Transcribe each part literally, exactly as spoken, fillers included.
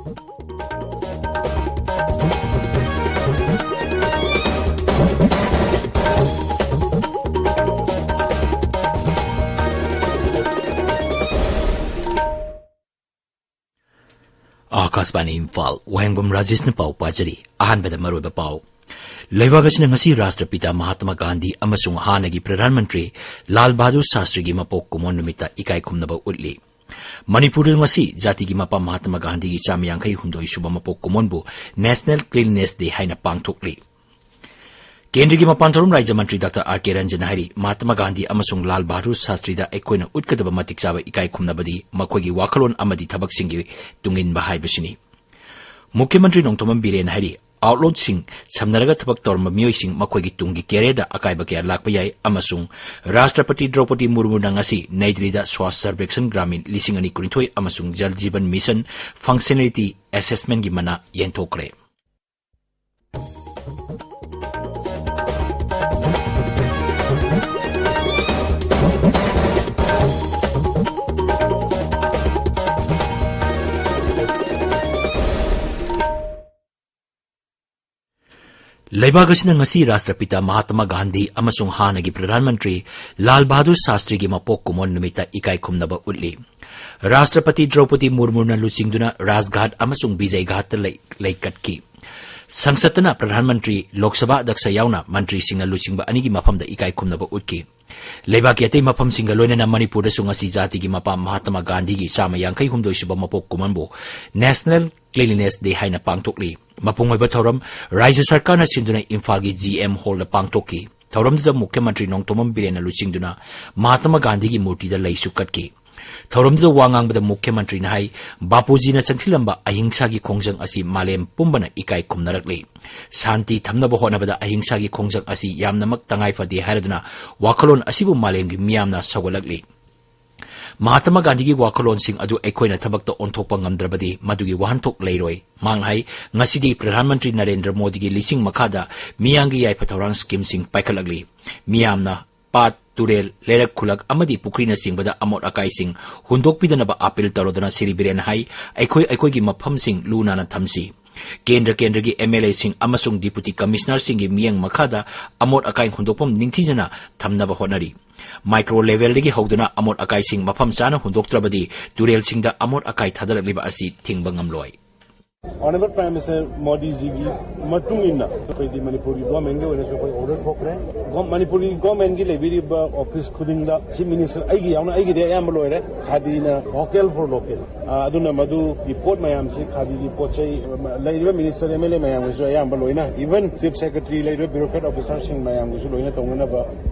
ꯑꯥꯀꯥꯁꯕꯥꯅꯤ ꯏꯝꯐꯥꯜ, ꯋꯥꯍꯦꯡꯕꯝ ꯔꯥꯖꯦꯁꯅ ꯄꯥꯎ ꯄꯥꯖꯔꯤ꯫ ꯑꯍꯥꯟꯕꯗ ꯃꯔꯨꯑꯣꯏꯕ ꯄꯥꯎ꯫ ꯂꯩꯕꯥꯛ ꯑꯁꯤꯅ ꯉꯁꯤ ꯔꯥꯁꯇ꯭ꯔꯄꯤꯇꯥ ꯃꯍꯥꯇꯃꯥ ꯒꯥꯟꯙꯤ ꯑꯃꯁꯨꯡ ꯍꯥꯟꯅꯒꯤ ꯄ꯭ꯔꯙꯥꯟ ꯃꯟꯇ꯭ꯔꯤ ꯂꯥꯜ ꯕꯍꯥꯗꯨꯔ ꯁꯥꯁꯇ꯭ꯔꯤꯒꯤ ꯃꯄꯣꯛ ꯀꯨꯝꯑꯣꯟ ꯅꯨꯃꯤꯠꯇ ꯏꯀꯥꯏ ꯈꯨꯝꯅꯕ ꯎꯠꯂꯤ꯫ ꯃꯅꯤꯄꯨꯔꯗ ꯉꯁꯤ ꯖꯥꯇꯤꯒꯤ ꯃꯄꯥ ꯃꯍꯥꯇꯃꯥ ꯒꯥꯟꯙꯤꯒꯤ ꯆꯥꯝꯃ ꯌꯥꯡꯈꯩ ꯍꯨꯝꯗꯣꯏ ꯁꯨꯕ ꯃꯄꯣꯛ ꯀꯨꯝꯑꯣꯟꯕꯨ National Cleanliness Day ꯍꯥꯏꯅ ꯄꯥꯡꯊꯣꯛꯂꯤ꯫ ꯀꯦꯟꯗ꯭ꯔꯒꯤ ꯃꯄꯥꯟ ꯊꯧꯔꯝ ꯔꯥꯖ꯭ꯌ ꯃꯟꯇ꯭ꯔꯤ ꯗꯥꯛꯇꯔ ꯑꯥꯔ ꯀꯦ ꯔꯟꯖꯟ ꯍꯥꯏꯔꯤ, ꯃꯍꯥꯇꯃꯥ ꯒꯥꯟꯙꯤ ꯑꯃꯁꯨꯡ ꯂꯥꯜ ꯕꯍꯥꯗꯨꯔ ꯁꯥꯁꯇ꯭ꯔꯤꯗ ꯑꯩꯈꯣꯏꯅ ꯎꯠꯀꯗꯕ ꯃꯇꯤꯛ ꯆꯥꯕ ꯏꯀꯥꯏ ꯈꯨꯝꯅꯕꯗꯤ ꯃꯈꯣꯏꯒꯤ ꯋꯥꯈꯜꯂꯣꯟ ꯑꯃꯗꯤ ꯊꯕꯛꯁꯤꯡꯒꯤ ꯇꯨꯡꯏꯟꯕ ꯍꯥꯏꯕꯁꯤꯅꯤ꯫ ꯃꯨꯈ꯭ꯌ ꯃꯟꯇ꯭ꯔꯤ ꯅꯣꯡꯊꯣꯝꯕꯝ ꯕꯤꯔꯦꯟ ꯍꯥꯏꯔꯤ, ꯑꯥꯎꯠꯂꯣꯠꯁꯤꯡ ꯁꯝꯅꯔꯒ ꯊꯕꯛ ꯇꯧꯔꯝꯕ ꯃꯤꯑꯣꯏꯁꯤꯡ ꯃꯈꯣꯏꯒꯤ ꯇꯨꯡꯒꯤ ꯀꯦꯔꯤꯌꯔꯗ ꯑꯀꯥꯏꯕ ꯀꯌꯥ ꯂꯥꯛꯄ ꯌꯥꯏ ꯑꯃꯁꯨꯡ ꯔꯥꯁꯇ꯭ꯔꯄꯇꯤ ꯗ꯭ꯔꯧꯄꯗꯤ ꯃꯨꯔꯃꯨꯅ ꯉꯁꯤ ꯅꯩ ꯗꯤꯜꯂꯤꯗ ꯁ꯭ꯋꯥꯁ ꯁꯔꯕꯦꯛꯁꯟ ꯒ꯭ꯔꯥꯃꯤꯟ ꯂꯤꯁꯤꯡ ꯑꯅꯤ ꯀꯨꯟꯅꯤꯊꯣꯏ ꯑꯃꯁꯨꯡ ꯖꯜ ꯖꯤꯕꯟ ꯃꯤꯁꯟ ꯐꯪꯁꯅꯦꯂꯤꯇꯤ ꯑꯦꯁꯦꯁꯃꯦꯟꯒꯤ ꯃꯅꯥ ꯌꯦꯟꯊꯣꯛꯈ꯭ꯔꯦ꯫ ꯂꯩꯕꯥꯛ ꯑꯁꯤꯅ ꯉꯁꯤ ꯔꯥꯁꯇ꯭ꯔꯄꯤꯇꯥ ꯃꯍꯥꯇꯃꯥ ꯒꯥꯟꯙꯤ ꯑꯃꯁꯨꯡ ꯍꯥꯟꯅꯒꯤ ꯄ꯭ꯔꯙꯥꯟ ꯃꯟꯇ꯭ꯔꯤ ꯂꯥꯜ ꯕꯍꯥꯗꯨꯔ ꯁꯥꯁꯇ꯭ꯔꯤꯒꯤ ꯃꯄꯣꯛ ꯀꯨꯝꯑꯣꯟ ꯅꯨꯃꯤꯠꯇ ꯏꯀꯥꯏ ꯈꯨꯝꯅꯕ ꯎꯠꯂꯤ꯫ ꯔꯥꯁꯇ꯭ꯔꯄꯇꯤ ꯗ꯭ꯔꯧꯄꯗꯤ ꯃꯨꯔꯃꯨꯅ ꯂꯨꯆꯤꯡꯗꯨꯅ ꯔꯥꯖꯘꯥꯠ ꯑꯃꯁꯨꯡ ꯕꯤꯖꯩ ꯘꯥꯠꯇ ꯂꯩ-, ꯂꯩꯀꯠꯈꯤ꯫ ꯁꯪꯁꯠꯇꯅ ꯄ꯭ꯔꯙꯥꯟ ꯃꯟꯇ꯭ꯔꯤ, ꯂꯣꯛ ꯁꯚꯥ ꯑꯗ꯭ꯌꯛꯁ ꯌꯥꯎꯅ ꯃꯟꯇ꯭ꯔꯤꯁꯤꯡꯅ ꯂꯨꯆꯤꯡꯕ ꯑꯅꯤꯒꯤ ꯃꯐꯝꯗ ꯏꯀꯥꯏ ꯈꯨꯝꯅꯕ ꯎꯠꯈꯤ꯫ ꯂꯩꯕꯥꯛꯀꯤ ꯑꯇꯩ ꯃꯐꯝꯁꯤꯡꯒ ꯂꯣꯏꯅꯅ ꯃꯅꯤꯄꯨꯔꯗꯁꯨ ꯉꯁꯤ ꯖꯥꯇꯤꯒꯤ ꯃꯄꯥ ꯃꯍꯥꯇꯃꯥ ꯒꯥꯟꯙꯤꯒꯤ ꯆꯥꯝꯃ ꯌꯥꯡꯈꯩ ꯍꯨꯝꯗꯣꯏ ꯁꯨꯕ ꯃꯄꯣꯛ ꯀꯨꯝꯑꯣꯟꯕꯨ National Cleanliness Day ꯍꯥꯏꯅ ꯄꯥꯡꯊꯣꯛꯂꯤ꯫ ꯃꯄꯨꯡ ꯑꯣꯏꯕ ꯊꯧꯔꯝ ꯔꯥꯖ꯭ꯌ ꯁꯔꯀꯥꯔꯅ ꯁꯤꯟꯗꯨꯅ ꯏꯝꯐꯥꯜꯒꯤ ꯖꯤ ꯑꯦꯝ ꯍꯣꯜꯗ ꯄꯥꯡꯊꯣꯛꯈꯤ꯫ ꯊꯧꯔꯝꯗꯨꯗ ꯃꯨꯈ꯭ꯌ ꯃꯟꯇ꯭ꯔꯤ ꯅꯣꯡꯊꯣꯝꯕꯝ ꯕꯤꯔꯦꯟꯅ ꯂꯨꯆꯤꯡꯗꯨꯅ ꯃꯍꯥꯇꯃꯥ ꯒꯥꯟꯙꯤꯒꯤ ꯃꯨꯔꯇꯤꯗ ꯂꯩꯁꯨ ꯀꯠꯈꯤ꯫ ꯊꯧꯔꯝꯗꯨꯗ ꯋꯥ ꯉꯥꯡꯕꯗ ꯃꯨꯈ꯭ꯌ ꯃꯟꯇ꯭ꯔꯤꯅ ꯍꯥꯏ, ꯕꯥꯄꯨꯖꯤꯅ ꯆꯪꯁꯤꯜꯂꯝꯕ ꯑꯍꯤꯡꯁꯥꯒꯤ ꯈꯣꯡꯖꯪ ꯑꯁꯤ ꯃꯥꯂꯦꯝ ꯄꯨꯝꯕꯅ ꯏꯀꯥꯏ ꯈꯨꯝꯅꯔꯛꯂꯤ꯫ ꯁꯥꯟꯇꯤ ꯊꯝꯅꯕ ꯍꯣꯠꯅꯕꯗ ꯑꯍꯤꯡꯁꯥꯒꯤ ꯈꯣꯡꯖꯪ ꯑꯁꯤ ꯌꯥꯝꯅꯃꯛ ꯇꯉꯥꯏ ꯐꯗꯦ ꯍꯥꯏꯔꯗꯨꯅ ꯋꯥꯈꯜꯂꯣꯟ ꯑꯁꯤꯕꯨ ꯃꯥꯂꯦꯝꯒꯤ ꯃꯤꯌꯥꯝꯅ ꯁꯧꯒꯠꯂꯛꯂꯤ꯫ ꯃꯍꯥꯇꯃꯥ ꯒꯥꯟꯙꯤꯒꯤ ꯋꯥꯈꯜꯂꯣꯟꯁꯤꯡ ꯑꯗꯨ ꯑꯩꯈꯣꯏꯅ ꯊꯕꯛꯇ ꯑꯣꯟꯊꯣꯛꯄ ꯉꯝꯗ꯭ꯔꯕꯗꯤ ꯃꯗꯨꯒꯤ ꯋꯥꯍꯟꯊꯣꯛ ꯂꯩꯔꯣꯏ꯫ ꯃꯍꯥꯛꯅ ꯍꯥꯏ, ꯉꯁꯤꯗꯤ ꯄ꯭ꯔꯙꯥꯟ ꯃꯟꯇ꯭ꯔꯤ ꯅꯔꯦꯟꯗ꯭ꯔ ꯃꯣꯗꯤꯒꯤ ꯂꯤꯁꯤꯡ ꯃꯈꯥꯗ ꯃꯤꯌꯥꯝꯒꯤ ꯌꯥꯏꯐ ꯊꯧꯔꯥꯡ ꯁ꯭ꯀꯤꯝꯁꯤꯡ ꯄꯥꯏꯈꯠꯂꯛꯂꯤ꯫ ꯃꯤꯌꯥꯝꯅ ꯄꯥꯠ, ꯇꯨꯔꯦꯜ, ꯂꯩꯔꯛ ꯈꯨꯜꯂꯛ ꯑꯃꯗꯤ ꯄꯨꯈ꯭ꯔꯤꯅꯆꯤꯡꯕꯗ ꯑꯃꯣꯠ ꯑꯀꯥꯏꯁꯤꯡ ꯍꯨꯟꯗꯣꯛꯄꯤꯗꯅꯕ ꯑꯥꯄꯤꯜ ꯇꯧꯔꯗꯨꯅ ꯁ꯭ꯔꯤ ꯕꯤꯔꯦꯟꯅ ꯍꯥꯏ, ꯑꯩꯈꯣꯏ ꯑꯩꯈꯣꯏꯒꯤ ꯃꯐꯝꯁꯤꯡ ꯂꯨ ꯅꯥꯟꯅ ꯊꯝꯁꯤ꯫ ꯀꯦꯟꯗ꯭ꯔ ꯀꯦꯟꯗ꯭ꯔꯒꯤ MLAꯁꯤꯡ ꯑꯃꯁꯨꯡ Deputy Commissionerꯁꯤꯡꯒꯤ ꯃꯤꯠꯌꯦꯡ ꯃꯈꯥꯗ ꯑꯃꯣꯠ ꯑꯀꯥꯏ ꯍꯨꯟꯗꯣꯛꯐꯝ ꯅꯤꯡꯊꯤꯖꯅ ꯊꯝꯅꯕ ꯍꯣꯠꯅꯔꯤ꯫ Micro levelꯗꯒꯤ ꯍꯧꯗꯨꯅ ꯑꯃꯣꯠ ꯑꯀꯥꯏꯁꯤꯡ ꯃꯐꯝ ꯆꯥꯅ ꯍꯨꯟꯗꯣꯛꯇ꯭ꯔꯕꯗꯤ ꯇꯨꯔꯦꯜꯁꯤꯡꯗ ꯑꯃꯣꯠ ꯑꯀꯥꯏ ꯊꯥꯗꯔꯛꯂꯤꯕ ꯑꯁꯤ ꯊꯤꯡꯕ ꯉꯝꯂꯣꯏ꯫ Honourable Prime Minister ꯃꯣꯗꯤꯖꯤꯒꯤ ꯃꯇꯨꯡ ꯏꯟꯅ ꯑꯩꯈꯣꯏꯗꯤ ꯃꯅꯤꯄꯨꯔꯒꯤ governmentꯀꯤ ꯑꯣꯏꯅꯁꯨ ꯑꯩꯈꯣꯏ order ꯊꯣꯛꯈ꯭ꯔꯦ꯫ Gov-, ꯃꯅꯤꯄꯨꯔꯒꯤ governmentꯀꯤ ꯂꯩꯕꯤꯔꯤꯕ office ꯈꯨꯗꯤꯡꯗ Chief Minister ꯑꯩꯒꯤ ꯌꯥꯎꯅ ꯑꯩꯒꯤꯗꯤ ꯑꯌꯥꯝꯕ ꯂꯣꯏꯔꯦ꯫ ꯈꯥꯗꯤꯅ vocal for local꯫ ꯑ, ꯑꯗꯨꯅ ꯃꯗꯨꯒꯤ ꯄꯣꯠ ꯃꯌꯥꯝꯁꯤ, ꯈꯥꯗꯤꯒꯤ ꯄꯣꯠ ꯆꯩ, ꯂꯩꯔꯤꯕ Minister, MLA ꯃꯌꯥꯝꯒꯤꯁꯨ ꯑꯌꯥꯝꯕ ꯂꯣꯏꯅ, even Chief Secretary ꯂꯩꯔꯤꯕ bureaucrat officerꯁꯤꯡ ꯃꯌꯥꯝꯒꯤꯁꯨ ꯂꯣꯏꯅ ꯇꯧꯅꯅꯕ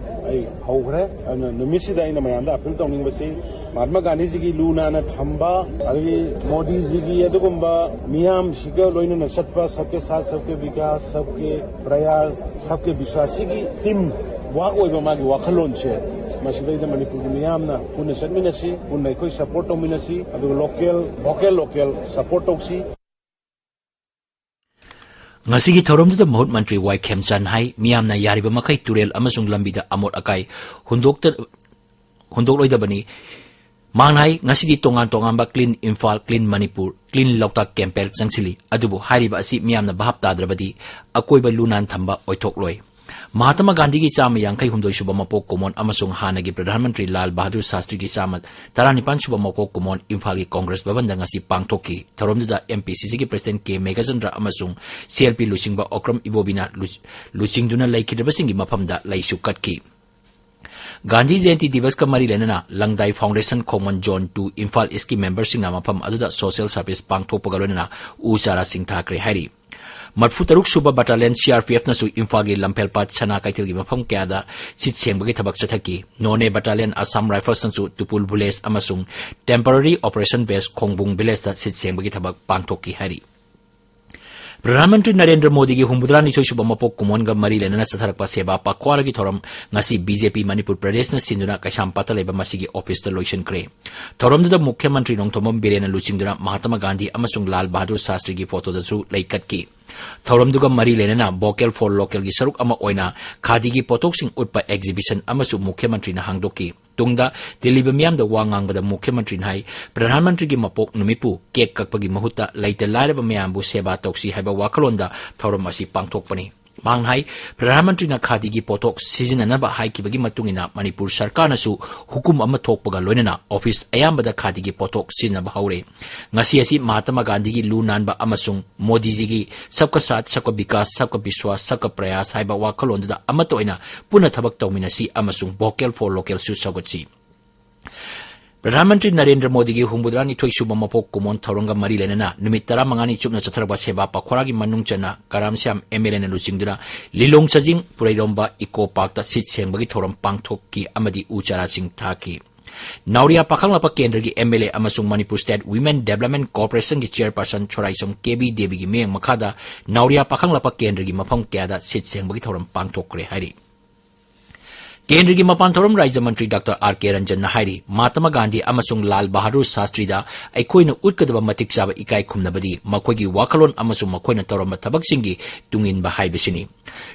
ꯑꯩ ꯍꯧꯈ꯭ꯔꯦ꯫ ꯑꯗꯨꯅ ꯅꯨꯃꯤꯠꯁꯤꯗ ꯑꯩꯅ ꯃꯌꯥꯝꯗ appeal ꯇꯧꯅꯤꯡꯕꯁꯤ, ꯃꯍꯥꯠꯃꯥ ꯒꯥꯟꯙꯤꯖꯤꯒꯤ ꯂꯨ ꯅꯥꯟꯅ ꯊꯝꯕ, ꯑꯗꯒꯤ ꯃꯣꯗꯤꯖꯤꯒꯤ ꯑꯗꯨꯒꯨꯝꯕ ꯃꯤꯌꯥꯝꯁꯤꯒ ꯂꯣꯏꯅꯅ ꯆꯠꯄ, सबके साथ सबके विकास, सबके प्रयास, सबके विश्वास ꯁꯤꯒꯤ team work ꯑꯣꯏꯕ ꯃꯥꯒꯤ ꯋꯥꯈꯜꯂꯣꯟꯁꯦ, ꯃꯁꯤꯗꯩꯗ ꯃꯅꯤꯄꯨꯔꯒꯤ ꯃꯤꯌꯥꯝꯅ ꯄꯨꯟꯅ ꯆꯠꯃꯤꯟꯅꯁꯤ, ꯄꯨꯟꯅ ꯑꯩꯈꯣꯏ support ꯇꯧꯃꯤꯟꯅꯁꯤ, ꯑꯗꯨꯒ local, vocal local support ꯇꯧꯁꯤ꯫ ꯉꯁꯤꯒꯤ ꯊꯧꯔꯝꯗꯨꯗ ꯃꯍꯨꯠ ꯃꯟꯇ꯭ꯔꯤ ꯋꯥꯏ ꯈꯦꯝꯆꯥꯟ ꯍꯥꯏ, ꯃꯤꯌꯥꯝꯅ ꯌꯥꯔꯤꯕ ꯃꯈꯩ ꯇꯨꯔꯦꯜ ꯑꯃꯁꯨꯡ ꯂꯝꯕꯤꯗ ꯑꯃꯣꯠ ꯑꯀꯥꯏ ꯍꯨꯟꯗꯣꯛꯇ-, ꯍꯨꯟꯗꯣꯛꯂꯣꯏꯗꯕꯅꯤ꯫ ꯃꯍꯥꯛꯅ ꯍꯥꯏ, ꯉꯁꯤꯗꯤ ꯇꯣꯉꯥꯟ ꯇꯣꯉꯥꯟꯕ Clean Imphal, Clean Manipur, Clean ꯂꯣꯛꯇꯥꯛ campaign ꯆꯪꯁꯤꯜꯂꯤ, ꯑꯗꯨꯕꯨ ꯍꯥꯏꯔꯤꯕ ꯑꯁꯤ ꯃꯤꯌꯥꯝꯅ ꯚꯥꯞ ꯇꯥꯗ꯭ꯔꯕꯗꯤ ꯑꯀꯣꯏꯕ ꯂꯨ ꯅꯥꯟ ꯊꯝꯕ ꯑꯣꯏꯊꯣꯛꯂꯣꯏ꯫ ꯃꯍꯥꯇꯃꯥ ꯒꯥꯟꯙꯤꯒꯤ ꯆꯥꯝꯃ ꯌꯥꯡꯈꯩ ꯍꯨꯝꯗꯣꯏ ꯁꯨꯕ ꯃꯄꯣꯛ ꯀꯨꯝꯑꯣꯟ ꯑꯃꯁꯨꯡ ꯍꯥꯟꯅꯒꯤ ꯄ꯭ꯔꯙꯥꯟ ꯃꯟꯇ꯭ꯔꯤ ꯂꯥꯜ ꯕꯍꯥꯗꯨꯔ ꯁꯥꯁꯇ꯭ꯔꯤꯒꯤ ꯆꯥꯝꯃ ꯇꯔꯥꯅꯤꯄꯥꯟ ꯁꯨꯕ ꯃꯄꯣꯛ ꯀꯨꯝꯑꯣꯟ ꯏꯝꯐꯥꯜꯒꯤ ꯀꯣꯡꯒ꯭ꯔꯦꯁ ꯚꯕꯟꯗ ꯉꯁꯤ ꯄꯥꯡꯊꯣꯛꯈꯤ꯫ ꯊꯧꯔꯝꯗꯨꯗ MPCCꯒꯤ president ꯀꯦ ꯃꯦꯘꯆꯟꯗ꯭ꯔ ꯑꯃꯁꯨꯡ CLP ꯂꯨꯆꯤꯡꯕ ꯑꯣꯀ꯭ꯔꯝ ꯏꯕꯣꯕꯤꯅ ꯂꯨ-, ꯂꯨꯆꯤꯡꯗꯨꯅ ꯂꯩꯈꯤꯗ꯭ꯔꯕꯁꯤꯡꯒꯤ ꯃꯐꯝꯗ ꯂꯩꯁꯨ ꯀꯠꯈꯤ꯫ ꯒꯥꯟꯙꯤ ꯖꯌꯟꯇꯤ ꯗꯤꯕꯁꯀ ꯃꯔꯤ ꯂꯩꯅꯅ ꯂꯪꯗꯥꯏ Foundation ꯈꯣꯡꯃꯟ Zone two ꯏꯝꯐꯥꯜ ꯏꯁꯀꯤ memberꯁꯤꯡꯅ ꯃꯐꯝ ꯑꯗꯨꯗ social service ꯄꯥꯡꯊꯣꯛꯄꯒ ꯂꯣꯏꯅꯅ ꯎ ꯆꯥꯔꯥꯁꯤꯡ ꯊꯥꯈ꯭ꯔꯦ ꯍꯥꯏꯔꯤ꯫ ꯃꯔꯤꯐꯨ ꯇꯔꯨꯛ ꯁꯨꯕ battalion CRPFꯅꯁꯨ ꯏꯝꯐꯥꯜꯒꯤ ꯂꯝꯐꯦꯜꯄꯥꯠ ꯁꯅꯥ ꯀꯩꯊꯦꯜꯒꯤ ꯃꯐꯝ ꯀꯌꯥꯗ ꯁꯤꯠ ꯁꯦꯡꯕꯒꯤ ꯊꯕꯛ ꯆꯠꯊꯈꯤ꯫ ꯅꯣꯅꯦ battalion Assam Riflesꯅꯁꯨ ꯇꯨꯄꯨꯜ village ꯑꯃꯁꯨꯡ temporary operation base ꯈꯣꯡꯕꯨꯡ villageꯇ ꯁꯤꯠ ꯁꯦꯡꯕꯒꯤ ꯊꯕꯛ ꯄꯥꯡꯊꯣꯛꯈꯤ ꯍꯥꯏꯔꯤ꯫ ꯄ꯭ꯔꯙꯥꯟ ꯃꯟꯇ꯭ꯔꯤ ꯅꯔꯦꯟꯗ꯭ꯔ ꯃꯣꯗꯤꯒꯤ ꯍꯨꯝꯐꯨꯇꯔꯥꯅꯤꯊꯣꯏ ꯁꯨꯕ ꯃꯄꯣꯛ ꯀꯨꯝꯑꯣꯟꯒ ꯃꯔꯤ ꯂꯩꯅꯅ ꯆꯠꯊꯔꯛꯄ ꯁꯦꯕꯥ ꯄꯥꯈ꯭ꯋꯥꯔꯒꯤ ꯊꯧꯔꯝ ꯉꯁꯤ BJP ꯃꯅꯤꯄꯨꯔ ꯄ꯭ꯔꯗꯦꯁꯅ ꯁꯤꯟꯗꯨꯅ ꯀꯩꯁꯥꯝꯄꯥꯠꯇ ꯂꯩꯕ ꯃꯁꯤꯒꯤ officeꯇ ꯂꯣꯏꯁꯤꯟꯈ꯭ꯔꯦ꯫ ꯊꯧꯔꯝꯗꯨꯗ ꯃꯨꯈ꯭ꯌ ꯃꯟꯇ꯭ꯔꯤ ꯅꯣꯡꯊꯣꯝꯕꯝ ꯕꯤꯔꯦꯟꯅ ꯂꯨꯆꯤꯡꯗꯨꯅ ꯃꯍꯥꯇꯃꯥ ꯒꯥꯟꯙꯤ ꯑꯃꯁꯨꯡ ꯂꯥꯜ ꯕꯍꯥꯗꯨꯔ ꯁꯥꯁꯇ꯭ꯔꯤꯒꯤ photoꯗꯁꯨ ꯂꯩ ꯀꯠꯈꯤ꯫ ꯊꯧꯔꯝꯗꯨꯒ ꯃꯔꯤ ꯂꯩꯅꯅ Vocal for Localꯒꯤ ꯁꯔꯨꯛ ꯑꯃ ꯑꯣꯏꯅ ꯈꯥꯗꯤꯒꯤ ꯄꯣꯠꯊꯣꯛꯁꯤꯡ ꯎꯠꯄ exhibition ꯑꯃꯁꯨ ꯃꯨꯈ꯭ꯌ ꯃꯟꯇ꯭ꯔꯤꯅ ꯍꯥꯡꯗꯣꯛꯈꯤ꯫ ꯇꯨꯡꯗ ꯗꯤꯜꯂꯤꯕ ꯃꯤꯌꯥꯝꯗ ꯋꯥ ꯉꯥꯡꯕꯗ ꯃꯨꯈ꯭ꯌ ꯃꯟꯇ꯭ꯔꯤꯅ ꯍꯥꯏ, ꯄ꯭ꯔꯙꯥꯟ ꯃꯟꯇ꯭ꯔꯤꯒꯤ ꯃꯄꯣꯛ ꯅꯨꯃꯤꯠꯄꯨ cake ꯀꯛꯄꯒꯤ ꯃꯍꯨꯠꯇ ꯂꯩꯇ ꯂꯥꯏꯔꯕ ꯃꯌꯥꯝꯕꯨ ꯁꯦꯕꯥ ꯇꯧꯁꯤ ꯍꯥꯏꯕ ꯋꯥꯈꯜꯂꯣꯟꯗ ꯊꯧꯔꯝ ꯑꯁꯤ ꯄꯥꯡꯊꯣꯛꯄꯅꯤ꯫ ꯃꯍꯥꯛꯅ ꯍꯥꯏ, ꯄ꯭ꯔꯙꯥꯟ ꯃꯟꯇ꯭ꯔꯤꯅ ꯈꯥꯗꯤꯒꯤ ꯄꯣꯠꯊꯣꯛ ꯁꯤꯖꯤꯟꯅꯅꯕ ꯍꯥꯏꯈꯤꯕꯒꯤ ꯃꯇꯨꯡ ꯏꯟꯅ ꯃꯅꯤꯄꯨꯔ ꯁꯔꯀꯥꯔꯅꯁꯨ ꯍꯨꯀꯨꯝ ꯑꯃ ꯊꯣꯛꯄꯒ ꯂꯣꯏꯅꯅ office ꯑꯌꯥꯝꯕꯗ ꯈꯥꯗꯤꯒꯤ ꯄꯣꯠꯊꯣꯛ ꯁꯤꯖꯤꯟꯅꯕ ꯍꯧꯔꯦ꯫ ꯉꯁꯤ ꯑꯁꯤ ꯃꯍꯥꯇꯃꯥ ꯒꯥꯟꯙꯤꯒꯤ ꯂꯨ ꯅꯥꯟꯕ ꯑꯃꯁꯨꯡ ꯃꯣꯗꯤꯖꯤꯒꯤ Sabka Saath, Sabka Vikas, Sabka Vishwas, Sabka Prayas ꯍꯥꯏꯕ ꯋꯥꯈꯜꯂꯣꯟꯗꯨꯗ ꯑꯃꯠꯇ ꯑꯣꯏꯅ ꯄꯨꯟꯅ ꯊꯕꯛ ꯇꯧꯃꯤꯟꯅꯁꯤ ꯑꯃꯁꯨꯡ Vocal for Localꯁꯨ ꯁꯧꯒꯠꯁꯤ꯫ ꯄ꯭ꯔꯙꯥꯟ ꯃꯟꯇ꯭ꯔꯤ ꯅꯔꯦꯟꯗ꯭ꯔ ꯃꯣꯗꯤꯒꯤ ꯍꯨꯝꯐꯨꯇꯔꯥꯅꯤꯊꯣꯏ ꯁꯨꯕ ꯃꯄꯣꯛ ꯀꯨꯝꯑꯣꯟ ꯊꯧꯔꯝꯒ ꯃꯔꯤ ꯂꯩꯅꯅ ꯅꯨꯃꯤꯠ ꯇꯔꯥꯃꯉꯥꯅꯤ ꯆꯨꯞꯅ ꯆꯠꯊꯔꯛꯄ ꯁꯦꯕꯥ ꯄꯈ꯭ꯋꯥꯔꯥꯒꯤ ꯃꯅꯨꯡ ꯆꯟꯅ ꯀꯔꯥꯝ ꯁ꯭ꯌꯥꯝ MLAꯅ ꯂꯨꯆꯤꯡꯗꯨꯅ ꯂꯤꯂꯣꯡ ꯆꯥꯖꯤꯡ ꯄꯨꯔꯩꯔꯣꯝꯕ Eco Parkꯇ ꯁꯤꯠ ꯁꯦꯡꯕꯒꯤ ꯊꯧꯔꯝ ꯄꯥꯡꯊꯣꯛꯈꯤ ꯑꯃꯗꯤ ꯎ ꯆꯥꯔꯥꯁꯤꯡ ꯊꯥꯈꯤ꯫ ꯅꯥꯎꯔꯤꯌꯥ ꯄꯥꯈꯪꯂꯥꯛꯄ ꯀꯦꯟꯗ꯭ꯔꯒꯤ MLA ꯑꯃꯁꯨꯡ Manipur State Women Development Corporationꯒꯤ chairperson ꯁꯣꯔꯥꯏꯁꯝ ꯀꯦ ꯕꯤ ꯗꯦꯕꯤꯒꯤ ꯃꯤꯠꯌꯦꯡ ꯃꯈꯥꯗ ꯅꯥꯎꯔꯤꯌꯥ ꯄꯥꯈꯪꯂꯥꯛꯄ ꯀꯦꯟꯗ꯭ꯔꯒꯤ ꯃꯐꯝ ꯀꯌꯥꯗ ꯁꯤꯠ ꯁꯦꯡꯕꯒꯤ ꯊꯧꯔꯝ ꯄꯥꯡꯊꯣꯛꯈ꯭ꯔꯦ ꯍꯥꯏꯔꯤ꯫ ꯀꯦꯟꯗ꯭ꯔꯒꯤ ꯃꯄꯥꯟ ꯊꯧꯔꯝ ꯔꯥꯖ꯭ꯌ ꯃꯟꯇ꯭ꯔꯤ ꯗꯥꯛꯇꯔ ꯑꯥꯔ ꯀꯦ ꯔꯟꯖꯟꯅ ꯍꯥꯏꯔꯤ, ꯃꯍꯥꯇꯃꯥ ꯒꯥꯟꯙꯤ ꯑꯃꯁꯨꯡ ꯂꯥꯜ ꯕꯍꯥꯗꯨꯔ ꯁꯥꯁꯇ꯭ꯔꯤꯗ ꯑꯩꯈꯣꯏꯅ ꯎꯠꯀꯗꯕ ꯃꯇꯤꯛ ꯆꯥꯕ ꯏꯀꯥꯏ ꯈꯨꯝꯅꯕꯗꯤ ꯃꯈꯣꯏꯒꯤ ꯋꯥꯈꯜꯂꯣꯟ ꯑꯃꯁꯨꯡ ꯃꯈꯣꯏꯅ ꯇꯧꯔꯝꯕ ꯊꯕꯛꯁꯤꯡꯒꯤ ꯇꯨꯡꯏꯟꯕ ꯍꯥꯏꯕꯁꯤꯅꯤ꯫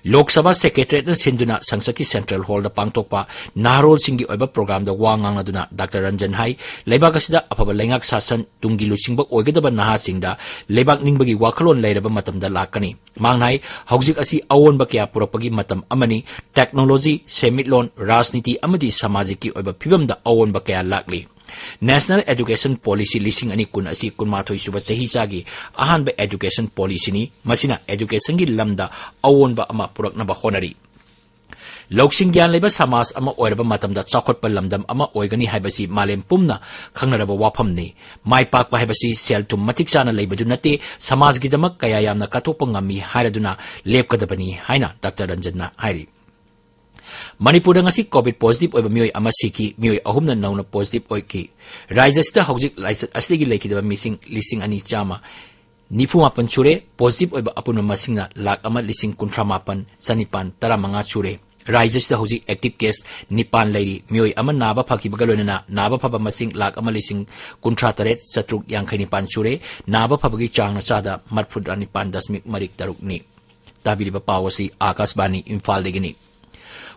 ꯂꯣꯛ ꯁꯚꯥ Secretariatꯅ ꯁꯤꯟꯗꯨꯅ ꯁꯪꯁꯠꯀꯤ Central Hallꯗ ꯄꯥꯡꯊꯣꯛꯄ ꯅꯍꯥꯔꯣꯜꯁꯤꯡꯒꯤ ꯑꯣꯏꯕ programꯗ ꯋꯥ ꯉꯥꯡꯂꯗꯨꯅ ꯗꯥꯛꯇꯔ ꯔꯟꯖꯟ ꯍꯥꯏ, ꯂꯩꯕꯥꯛ ꯑꯁꯤꯗ ꯑꯐꯕ ꯂꯩꯉꯥꯛ ꯁꯥꯁꯟ, ꯇꯨꯡꯒꯤ ꯂꯨꯆꯤꯡꯕ ꯑꯣꯏꯒꯗꯕ ꯅꯍꯥꯁꯤꯡꯗ ꯂꯩꯕꯥꯛ ꯅꯤꯡꯕꯒꯤ ꯋꯥꯈꯜꯂꯣꯟ ꯂꯩꯔꯕ ꯃꯇꯝꯗ ꯂꯥꯛꯀꯅꯤ꯫ ꯃꯍꯥꯛꯅ ꯍꯥꯏ, ꯍꯧꯖꯤꯛ ꯑꯁꯤ ꯑꯑꯣꯟꯕ ꯀꯌꯥ ꯄꯨꯔꯛꯄꯒꯤ ꯃꯇꯝ ꯑꯃꯅꯤ꯫ Technology, ꯁꯦꯟꯃꯤꯠꯂꯣꯟ, ꯔꯥꯖꯅꯤꯇꯤ ꯑꯃꯗꯤ ꯁꯃꯥꯖꯤꯛꯀꯤ ꯑꯣꯏꯕ ꯐꯤꯕꯝꯗ ꯑꯑꯣꯟꯕ ꯀꯌꯥ ꯂꯥꯛꯂꯤ꯫ National Education Policy ꯂꯤꯁꯤꯡ ꯑꯅꯤ ꯀꯨꯟ ꯑꯁꯤ ꯀꯨꯟꯃꯥꯊꯣꯏ ꯁꯨꯕ ꯆꯍꯤꯆꯥꯒꯤ ꯑꯍꯥꯟꯕ education policyꯅꯤ꯫ ꯃꯁꯤꯅ educationꯒꯤ ꯂꯝꯗ ꯑꯑꯣꯟꯕ ꯑꯃ ꯄꯨꯔꯛꯅꯕ ꯍꯣꯠꯅꯔꯤ꯫ ꯂꯧꯁꯤꯡ ꯒ꯭ꯌꯥꯟ ꯂꯩꯕ ꯁꯃꯥꯖ ꯑꯃ ꯑꯣꯏꯔꯕ ꯃꯇꯝꯗ ꯆꯥꯎꯈꯠꯄ ꯂꯝꯗꯝ ꯑꯃ ꯑꯣꯏꯒꯅꯤ ꯍꯥꯏꯕꯁꯤ ꯃꯥꯂꯦꯝ ꯄꯨꯝꯅ ꯈꯪꯅꯔꯕ ꯋꯥꯐꯝꯅꯤ꯫ ꯃꯥꯏ ꯄꯥꯛꯄ ꯍꯥꯏꯕꯁꯤ ꯁꯦꯜ ꯊꯨꯝ ꯃꯇꯤꯛ ꯆꯥꯅ ꯂꯩꯕꯗꯨ ꯅꯠꯇꯦ, ꯁꯃꯥꯖꯒꯤꯗꯃꯛ ꯀꯌꯥ ꯌꯥꯝꯅ ꯀꯠꯊꯣꯛꯄ ꯉꯝꯃꯤ ꯍꯥꯏꯔꯗꯨꯅ ꯂꯦꯞꯀꯗꯕꯅꯤ ꯍꯥꯏꯅ ꯗꯥꯛꯇꯔ ꯔꯟꯖꯟꯅ ꯍꯥꯏꯔꯤ꯫ ꯃꯅꯤꯄꯨꯔꯗ ꯉꯁꯤ COVID positive ꯑꯣꯏꯕ ꯃꯤꯑꯣꯏ ꯑꯃ ꯁꯤꯈꯤ, ꯃꯤꯑꯣꯏ ꯑꯍꯨꯝꯅ ꯅꯧꯅ positive ꯑꯣꯏꯈꯤ꯫ ꯔꯥꯖ꯭ꯌ ꯑꯁꯤꯗ ꯍꯧꯖꯤꯛ ꯂꯥꯏꯆꯠ ꯑꯁꯤꯗꯒꯤ ꯂꯩꯈꯤꯗꯕ ꯃꯤꯁꯤꯡ ꯂꯤꯁꯤꯡ ꯑꯅꯤ ꯆꯥꯝꯃ ꯅꯤꯐꯨ ꯃꯥꯄꯟ ꯁꯨꯔꯦ꯫ Positive ꯑꯣꯏꯕ ꯑꯄꯨꯟꯕ ꯃꯁꯤꯡꯅ ꯂꯥꯈ ꯑꯃ ꯂꯤꯁꯤꯡ ꯀꯨꯟꯊ꯭ꯔꯥ ꯃꯥꯄꯟ ꯆꯅꯤꯄꯥꯟ ꯇꯔꯥꯃꯉꯥ ꯁꯨꯔꯦ꯫ ꯔꯥꯖ꯭ꯌꯁꯤꯗ ꯍꯧꯖꯤꯛ active case ꯅꯤꯄꯥꯟ ꯂꯩꯔꯤ꯫ ꯃꯤꯑꯣꯏ ꯑꯃ ꯅꯥꯕ ꯐꯈꯤꯕꯒ ꯂꯣꯏꯅꯅ ꯅꯥꯕ ꯐꯕ ꯃꯁꯤꯡ ꯂꯥꯈ ꯑꯃ ꯂꯤꯁꯤꯡ ꯀꯨꯟꯊ꯭ꯔꯥ ꯇꯔꯦꯠ ꯆꯥꯇ꯭ꯔꯨꯛ ꯌꯥꯡꯈꯩ ꯅꯤꯄꯥꯟ ꯁꯨꯔꯦ꯫ ꯅꯥꯕ ꯐꯕꯒꯤ ꯆꯥꯡꯅ ꯆꯥꯗ ꯃꯔꯤꯐꯨꯇꯔꯥ ꯅꯤꯄꯥꯟ ꯗꯁꯃꯤꯛ ꯃꯔꯤ ꯇꯔꯨꯛꯅꯤ꯫ ꯇꯥꯕꯤꯔꯤꯕ ꯄꯥꯎ ꯑꯁꯤ ꯑꯥꯀꯥꯁꯕꯥꯅꯤ ꯏꯝꯐꯥꯜꯗꯒꯤꯅꯤ꯫